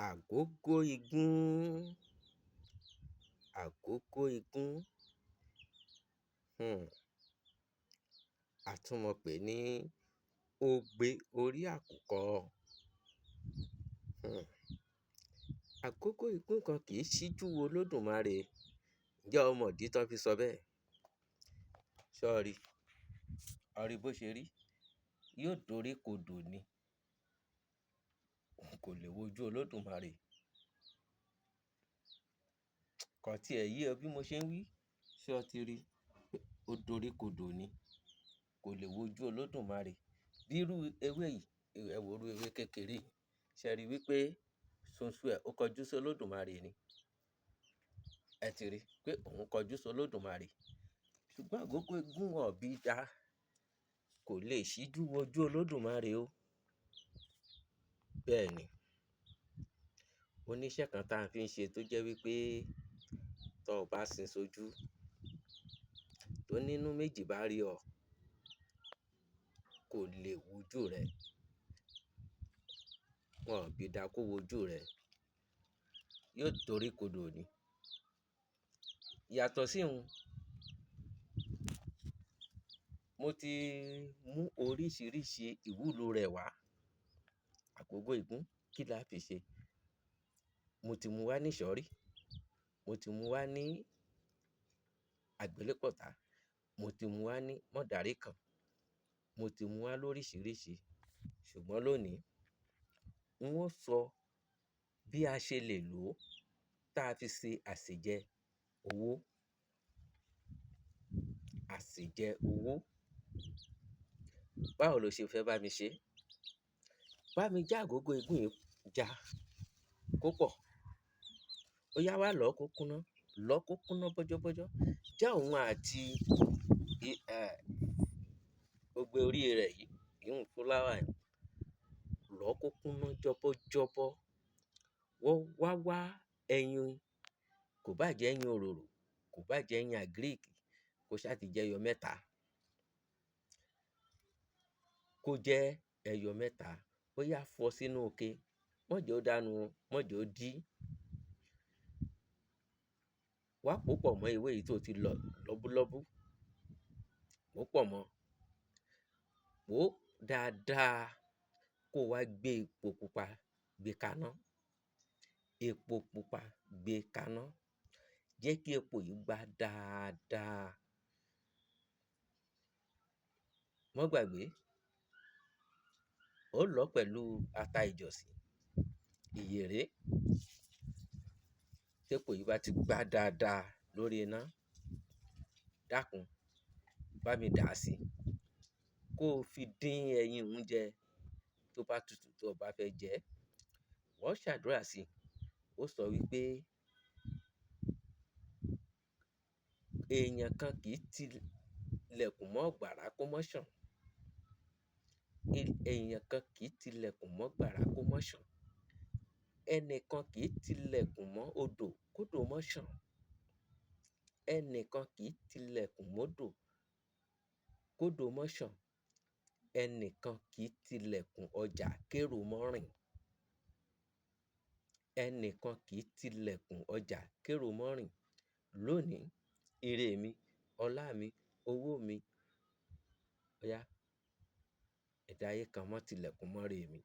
Àgógó igún, àgógó igún, a tún mọ̀ pè ní ogbe orí àkùkọ. um Àgógó igún kan kì í ṣíjú wo Olódùmarè. Ǹjẹ́ o mọ̀dí tán fi sọ bẹ́ẹ̀? Ṣọ́ rí? Ọ rí bó ṣe rí? Yóò dorí kodò ni, kò lè wojú Olódùmarè. Kàn tiẹ̀ yé ọ bí mo ṣe ń wí? Ṣé ọ ti rí? Ó dorí kodò ni, kò lè wojú Olódùmarè. Bírú ewé yìí, ẹ worú ewé kékeré yìí, ṣé ẹ rí wípé ṣonṣo ẹ̀ ó kọjú sí Olódùmarè ni? Ẹ ti rí pé òun kọjú sí Olódùmarè. Ṣùgbọ́n àgógó igún wọn ò bí da, kò lè ṣíjú wojú Olódùmarè o. Bẹ́ẹ̀ ni, ó níṣẹ́ kan tá a fi ń ṣe tó jẹ́ wípé tọ́ ọ bá sin sójú, tó nínú méjì bá rí ọ, kò lè wojú rẹ. Wọn ò bí da kó wojú rẹ. Yóò dorí kodò ni. Yàtọ̀ sí hun, mo ti mú oríṣiríṣi ìwúlò rẹ̀ wá. Àgógó igún, kí la fi ṣe? Mo ti mú wá ní ìsọ̀rí, mo ti mú wá ní àgbélépọ̀tá, mo ti mú wá ní mọ̀dáríkàn, mo ti mú wá lóríṣiríṣi. Ṣùgbọ́n lónìí, n ó sọ bí a ṣe lè lò ó táa fi ṣe àsèjẹ owó. Àsèjẹ owó. Báwo lo ṣe fẹ́ bá mi ṣe? Bá mi já àgógó igún yìí já kó pọ̀. Ó yá wá lọ̀ọ́ kó kúnná, lọ̀ọ́ kó kúnná bọ́jọ́bọ́jọ́. Já òun àti ogbe orí rẹ̀ yìí, ìyún fúláwà yìí, lọ̀ọ́ kó kúnná jọbọ́jọbọ́. Wọ́n wá wá ẹyin, kò bá jẹ́ ẹyin òròrò, kò bá jẹ́ ẹyin àgíríìkì, kó ṣáà ti jẹ́ ẹyọ mẹ́ta. Kó jẹ́ ẹyọ mẹ́ta. Ó yá fọ́ sínú ike. Mọ́ jẹ́ ó dànù o, mọ́ jẹ́ ó dí. Wá pòó pọ̀ mọ́ ewé yìí tó ti lọ̀ lọ́búlọ́bú. Pòó pọ̀ mọ́. Pòó dáadáa kó o wá gbé epo pupa gbé kaná. Epo pupa gbé kaná. Jẹ́ kí epo yìí gbá dáadáa. Mọ́ gbàgbé, ó lọ̀ọ́ pẹ̀lú ata ìjọ̀sìn, ìyèré. Tépo yìí bá ti gbá dáadáa lórí iná, dákun, bá mi dà á sí. Kó o fi dín ẹyin un jẹ tó bá tutù tó o bá fẹ́ jẹ ẹ́. Ó ṣàdúrà sí i, ó sọ wípé èèyàn kan kì í tilẹ̀kùn mọ́ ọ̀gbàrá kó mọ́ ṣàn. Èèyàn kan kì í tilẹ̀kùn mọ́ ọ̀gbàrá kó mọ́ ṣàn. Ẹnìkan kì í tilẹ̀kùn mọ́ odò kódò mọ́ ṣàn. Ẹnìkan kì í tilẹ̀kùn mọ́dò kódò mọ́ ṣàn. Ẹnìkan kì í tilẹ̀kùn ọjà kérò mọ́ rìn. Ẹnìkan kì í tilẹ̀kùn ọjà kérò mọ́ rìn. Lónìí, ire mi, ọlá mi, owó mi, ó yá, ẹ̀dá ayé kan mọ́ tilẹ̀kùn mọ́re mi.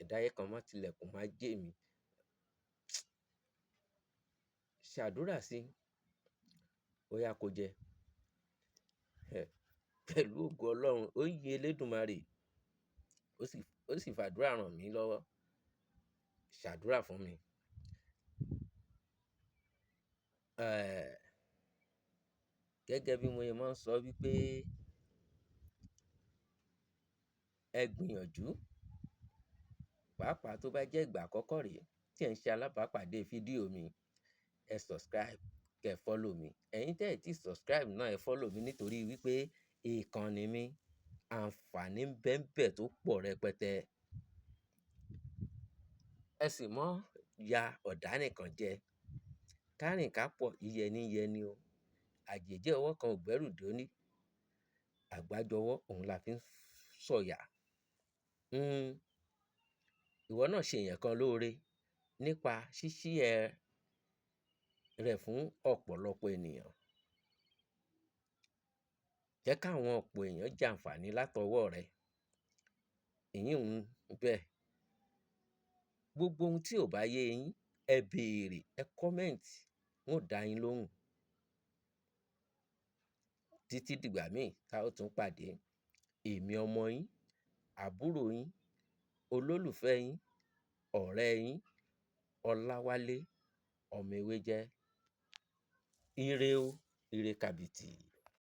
Ẹ̀dá ayé kan mọ́ tilẹ̀kùn májé mi. Ṣàdúrà sí i, ó yá kó jẹ. Pẹ̀lú ògo Ọlọ́run, ó yin Elédùmarè, ó sì fàdúrà ràn mí lọ́wọ́. Ṣàdúrà fún mi. Um Gẹ́gẹ́ bí mo ṣe máa ń sọ wípé ẹ gbìyànjú, pàápàá tó bá jẹ́ ìgbà àkọ́kọ́ rèé tí ẹ̀ ń ṣe alábàápàdé fídíò mi, ẹ subscribe, kẹ́ ẹ follow mi. Ẹ̀yin tẹ́ ẹ̀ tíì subscribe náà, ẹ follow mi nítorí wípé ìkànnì mi, àǹfààní ń bẹ ńbẹ̀ tó pọ̀ rẹpẹtẹ. Ẹ sì mọ́ ya ọ̀dá nìkan jẹ. Kárìn kápọ̀ yíyẹní yẹni o. Àjèjì ọwọ́ kan ò gbẹ́rù dórí. Àgbájọwọ́ òun la fi ń sọ̀yà. Ìwọ náà ṣe èèyàn kan lóore. nípa ṣíṣíẹ̀ rẹ̀ fún ọ̀pọ̀lọpọ̀ ènìyàn. Jẹ́ káwọn ọ̀pọ̀ èèyàn jàǹfààní látọwọ́ rẹ. Ìyínun bẹ́ẹ̀. Gbogbo ohun tí ò bá yé yín, ẹ béèrè, ẹ comment, n ó dá yín lóhùn. Títí dìgbà míì tá ó tún pàdé, èmi ọmọ yín, àbúrò yín, olólùfẹ́ yín, ọ̀rẹ́ yín, Ọláwálé ọmọ Ewéjẹ́. Ire o, ire kàbìtì.